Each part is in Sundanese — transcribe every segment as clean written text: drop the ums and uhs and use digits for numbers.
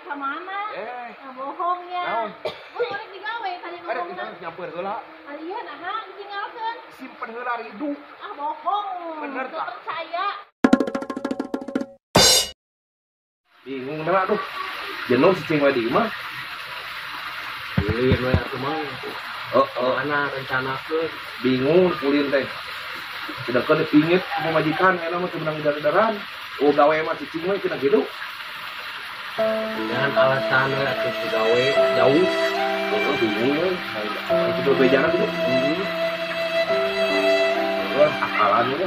Rek ka mana? Bohongnya. Naon? Oh, rek digawe tadi ngomongna. Rek nyamper heula. Ari ieu naha ditinggalkeun? Simpen heula ridu. Ah, bohong. Bener teu percaya. Bingung dah aduh. Jenuh cicing we di imah. Ulin we atuh mah. Heeh, mana rencanakeun? Bingung ulin teh. Sedangkan dipingit ku pamajikan eta mah teu meunang dar-daran. Oh gawe mah cicing we cenah kitu. Jangan alasan we atuh gawe jauh. Heeh, bingung we. Itu bejana gitu. Wah, akalan we.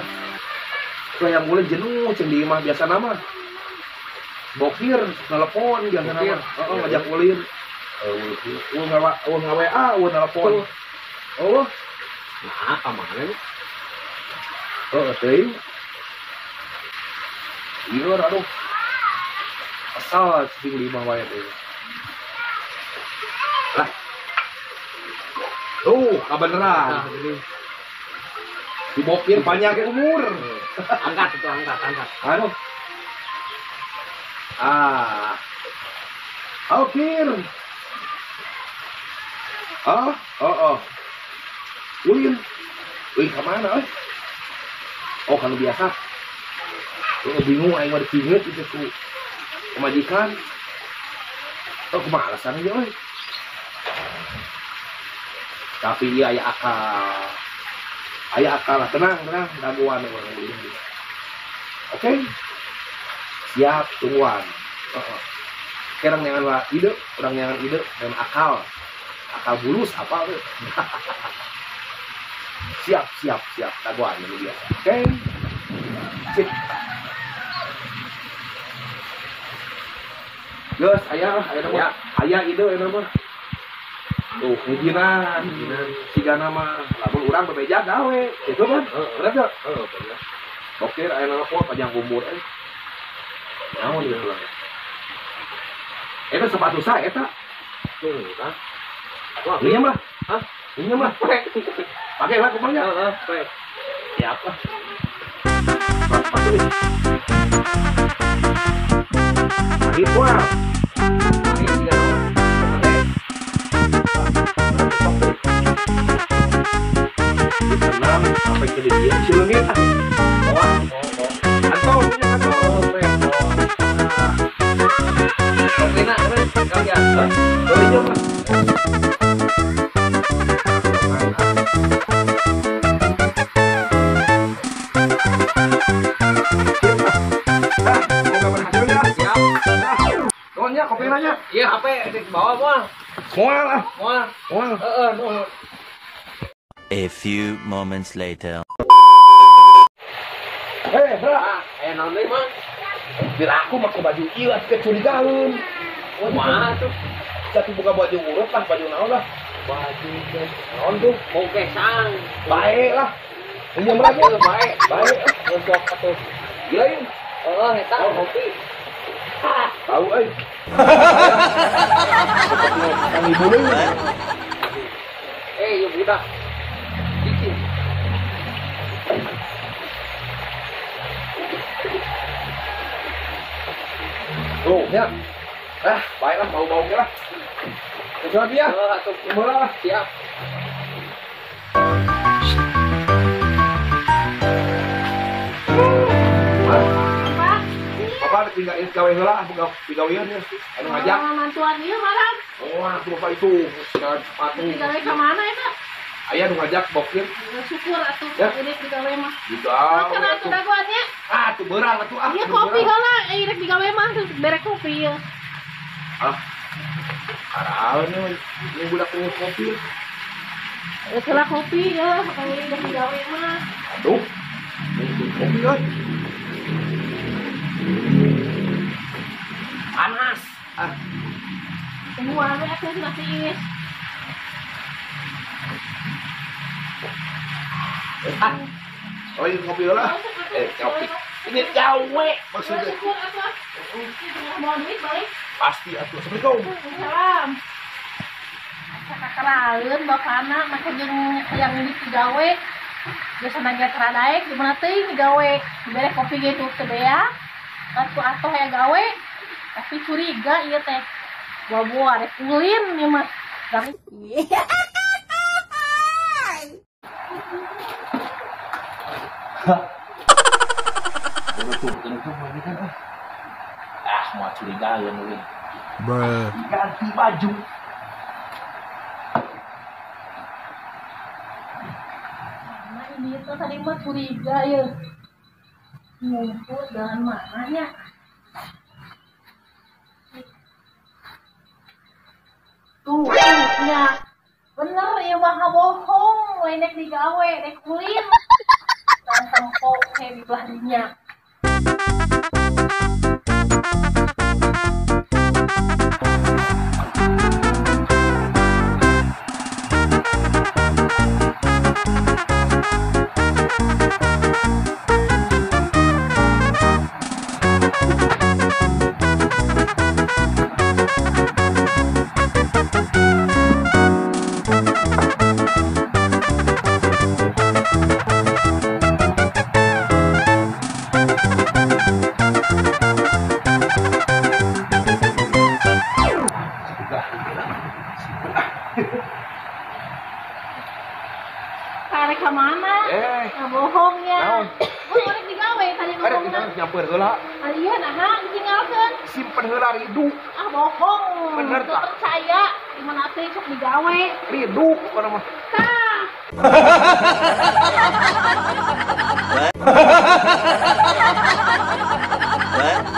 Tuh yang mulai jenuh cing di imah biasa nama. Bokir telepon biasa nama. Heeh, ngajak ulin. Eueuh ngawa eueuh nelpon. Oh. Nah, ka mana nih? Heeh, teuing. Ieu aduh. Asal cicing di imah wae teh. Lah. Tuh, kabeneran. Dibokir panjang umur. Angkat itu, angkat, angkat. Aduh. Ah. Okir. Oh, oh, oh. Ulin. Ulin ke mana, eh? Oh, kalau biasa. Oh, bingung aing mah dipinget itu ku pamajikan. Oh, kumaha alasan ieu euy? Tapi ieu aya akal. Aya akal lah, tenang, tenang, dagoan urang ulin. Oke. Siap, tungguan. Heeh. Kerang neangan lah ide, urang neangan ide dan akal. Akal bulus apa tuh? Siap, siap, siap. Dagoan ini biasa. Oke. Sip. Geus, aya lah, aya nama. Aya ide aya nama. Tuh, ngijinan, siga nama. Lamun urang bebeja gawe, gitu kan? Bener teu? Heeh, bener. Bokir aya nelpon panjang umur euy. Naon ieu lah. Eta sepatu sa eta. Tuh, kan. Wah, minjem lah. Hah? Minjem lah. Pakai lah kupangnya. Heeh, pakai. Siap lah. Sepatu nih. Pahit wah. Pahit juga naon. Senang sampai ke dia sileungit ah. Wah, kantong punya kantong. Oke nak, kali ya. Boleh coba. Nuhun kopi nanya. Iya, HP di bawah moal. Moal ah. Moal. Moal. Heeh, nuhun. A few moments later. Eh, Bra. Aya naon deui, Mang? Biar aku make baju ieu kecurigaan. Kumaha tuh? Satu buka baju urut lah, baju naon lah. Baju teh naon tuh? Bongkesang. Bae lah. Minjem lagi bae. Bae. Ngosok atuh. Gila yeuh. Heeh, eta kopi. Ah, tahu euy. Kang ibu deui. Eh, ieu budak. Cicing. Tuh, ya. Ah, baiklah bau-bau lah. Terus lagi ya. Heeh, atuh lah. Siap. Bapak tinggalin gawe heula, buka digawean ya. Anu ngajak. Mantuan ieu marah. Oh, atuh bapak itu segala sepatu. Digawe ka mana eta? Aya nu ngajak bokir. Syukur atuh ini digawe mah. Digawe. Kana atuh dagoannya. Ah, atuh beurang atuh ah. Ieu kopi heula, rek digawe mah bere kopi ieu. Ah. Karaon ini budak punya kopi. Heula kopi ya, kalau udah digawe mah. Aduh. Ini kopi euy. Panas. Ah. Tungguan we atuh masih is. Ah. Oh, ini kopi lah. Eh, kopi. Ini cawe maksudnya. Mau duit balik? Pasti atuh. Assalamualaikum. Salam. Sakakeraeun bapana make jeung yang digawe. Biasa nanya keradaek di mana teuing digawe. Dibere kopi ge teu beak. Atuh atuh aya gawe. Tapi curiga ieu teh. Buah-buah rek ulin ieu mah. Ah, mau curiga ya ulin. Ganti baju. Nah, ini tuh tadi mah curiga ya. Ngumpul jalan mana ya? Tuh, ya. Bener ya mah bohong, lain nek digawe, nek ulin. Dan tempok kayak di belah dinya. Tarik ke mana? Nggak bohong ya. Gue balik digawe tadi ngomongna. Nyamper heula. Iya nah, ditinggalkeun. Simpen heula ridu. Ah bohong. Bener tak? Percaya di mana teh sok digawe. Ridu pokona mah. Tah. What?